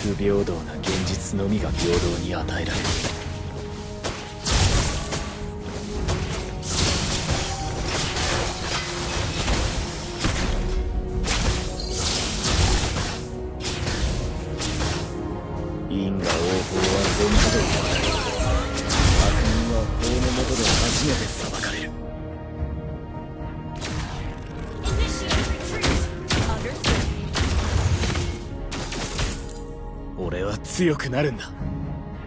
不平等な現実のみが平等に与えられる。因果応報は全自動ではない。悪人は法の下で初めて裁かれる。俺は強くなるんだ。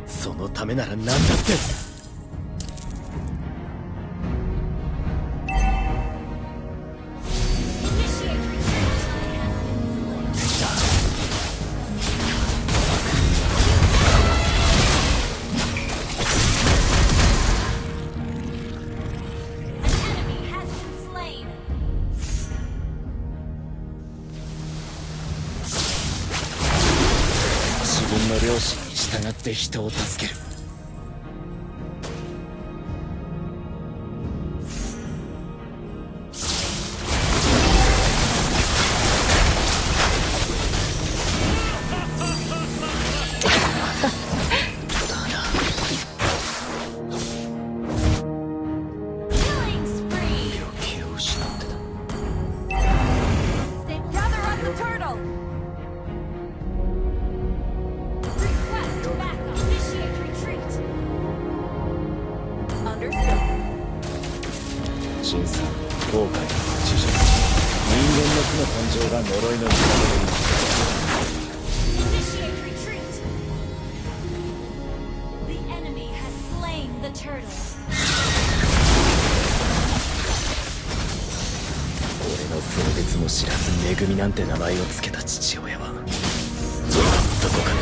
そのためなら何だって。自分の良心に従って人を助ける。審査、後悔、自助、人間の負の感情が呪いの源に。俺の性別も知らず恵みなんて名前を付けた父親はどこかで。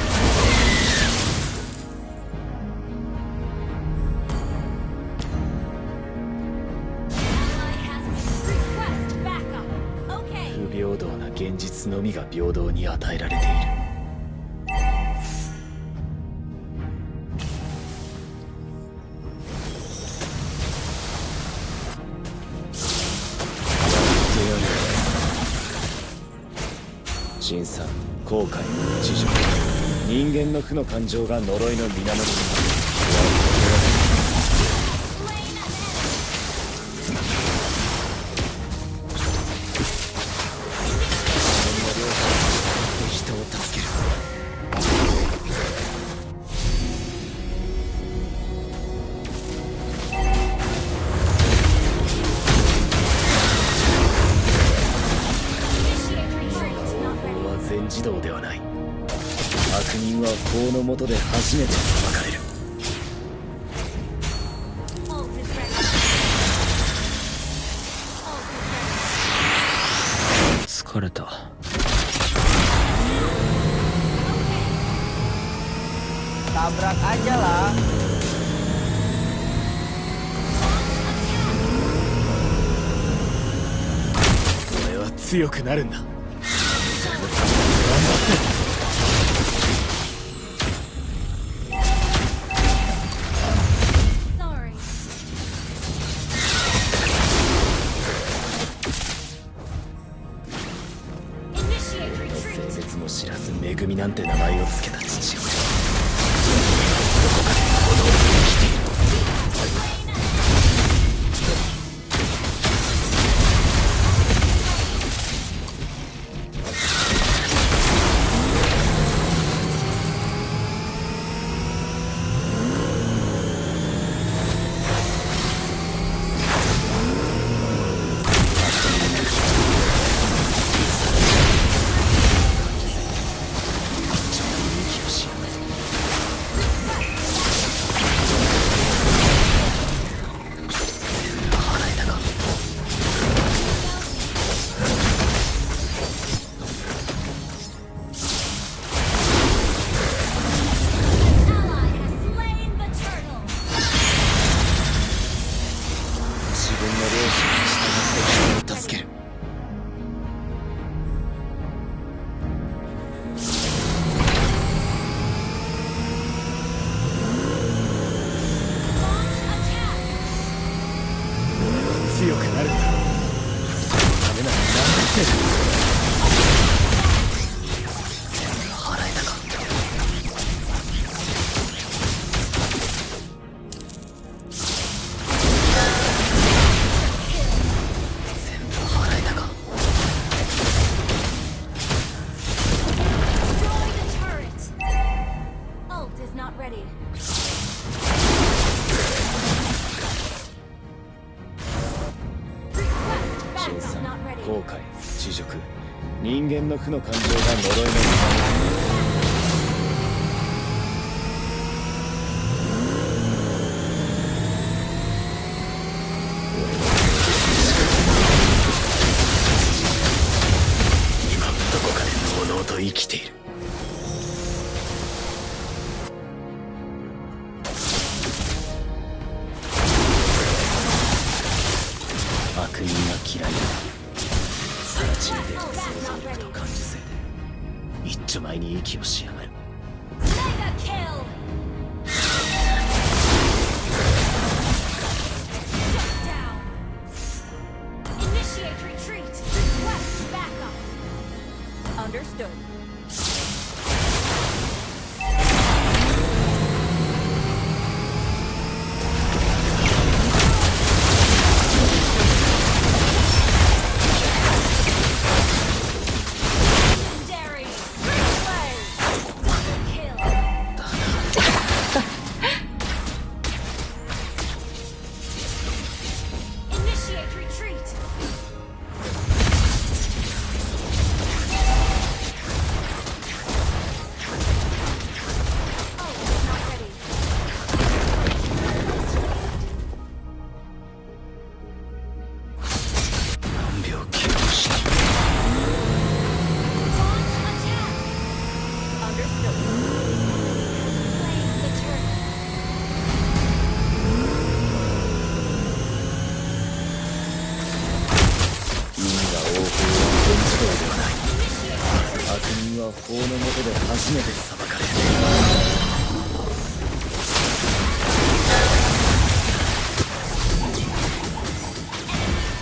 不平等な現実のみが平等に与えられている。審査、後悔、自助、人間の負の感情が呪いの源になる。人を助ける。全自動ではない。悪人は法の下で初めて裁かれる。疲れた。Tabrak aja lah. 俺は強くなるんだ。性別も知らず恵みなんて名前を付けた父親。どこかで踊り生きている。払えたか。全部払えたか。新さん、後悔、恥辱、人間の負の感情が呪いの今どこかでのうのうと生きている。悪人が嫌いだ。さら地に出た想像力と感受性で一丁前に息をしやがる。Understood. 何秒記録した。 Understood. Slay the turtle. 因果応報は本自動ではない。悪人は法の下で初めて裁かれる。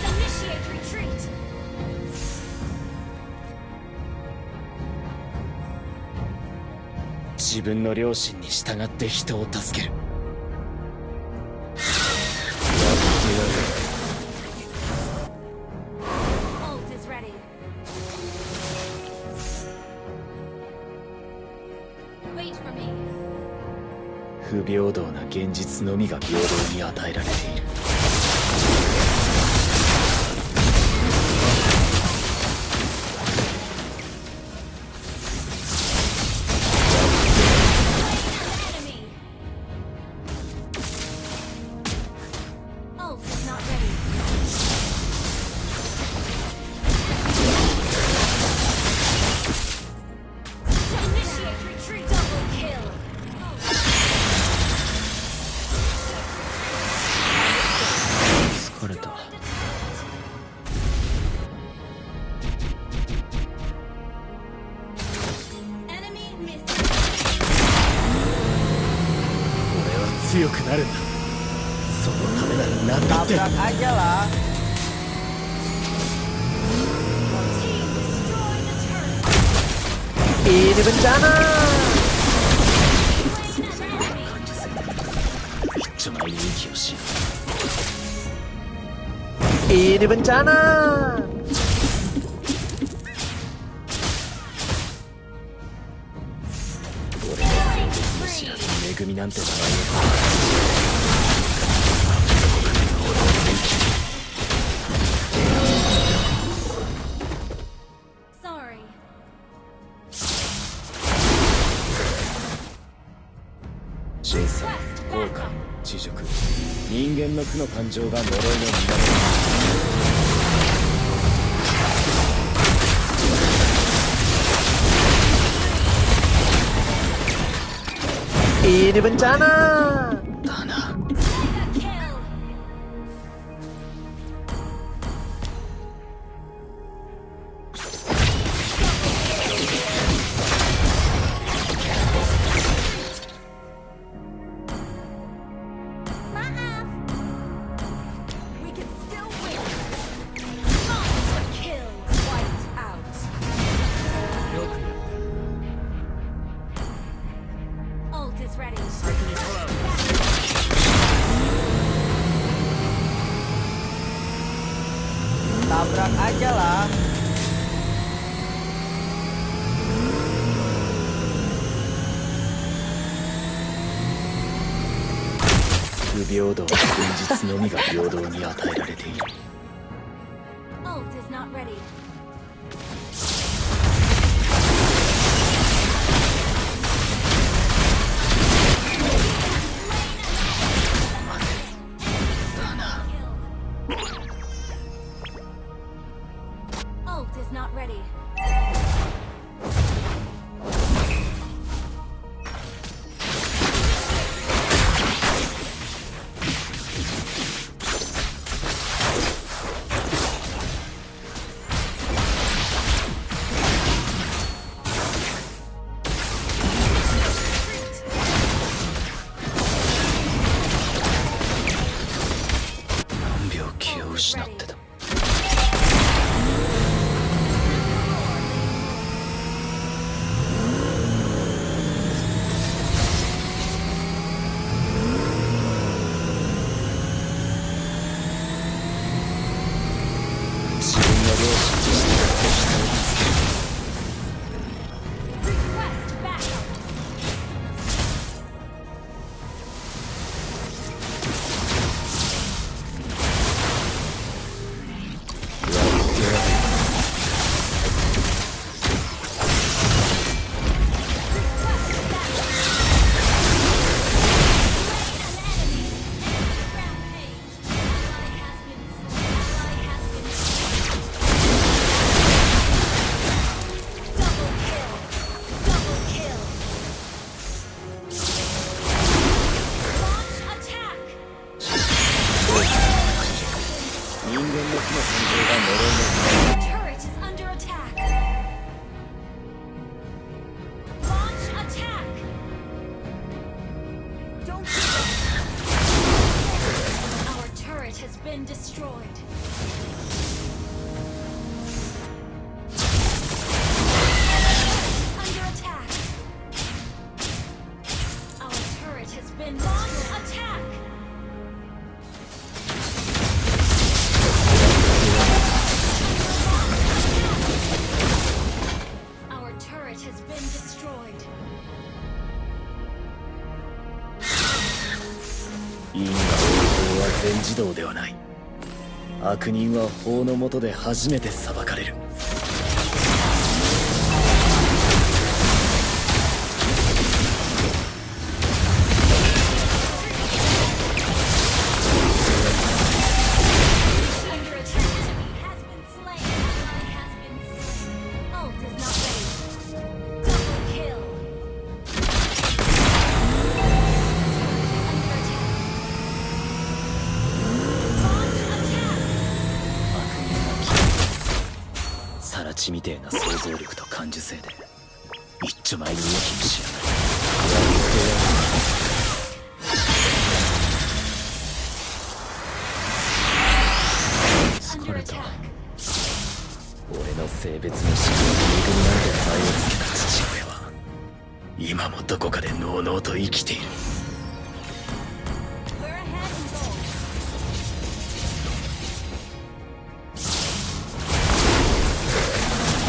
Initiate retreat. 自分の良心に従って人を助ける。やってやる。 Ult is ready. Wait for me. 不平等な現実のみが平等に与えられている。Enemy. Ult is not ready. Initiate retreat. Double kill. 疲れた。 Enemy missed. 俺は強くなるんだ。そのためなら何だって。 Tabrak aja lah. Team destroy the turret. Ini bencana. 感受性で一丁前に息をしやがる。 Ini bencana. 俺の現実も知らずに恵みなんて名前を使う。 Sorry. 人生、後悔、恥辱、人間の負の感情が呪いの源。 Ini bencana. だな。 Mega kill. Maaf. We can still win. Monster kill. Wipe Tabrak aja lah.不平等は現実のみが平等に与えられている。 Ult is not ready. だな。 Ult is not ready. 何秒気を失ってた。自分の両親として人をつける。 Request backup. 人間の木の感情が呪いの Turret is under attack. Launch attack. Don't give up. Our turret has been destroyed. Under attack. Our turret has been destroyed. Attack. Our turret has been destroyed. 因果応報は全自動ではない。悪人は法の下で初めて裁かれる。Under attack. Enemy has been slain. Ally has been slain. Ult is not ready. Double kill. Under attack. Launch attack. 悪人が嫌い。サラチみてえな想像力と感受性で一丁前に動きもしやがる。疲 Under れた。 attack. 俺の性別の識に恵みなんて名をつけた父親は今もどこかでのうのうと生きている。 We're ahead in gold.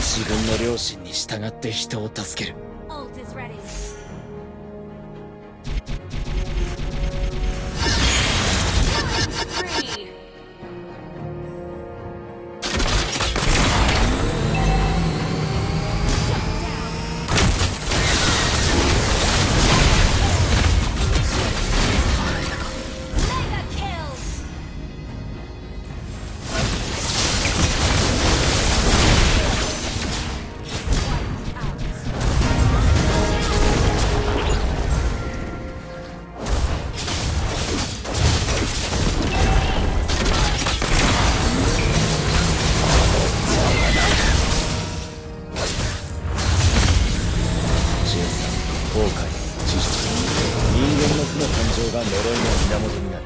自分の良心に従って人を助ける。 Ult is ready. Spree. Mega kill. Wiped out.13、後悔、知識、人間の負の感情が呪いの源になる。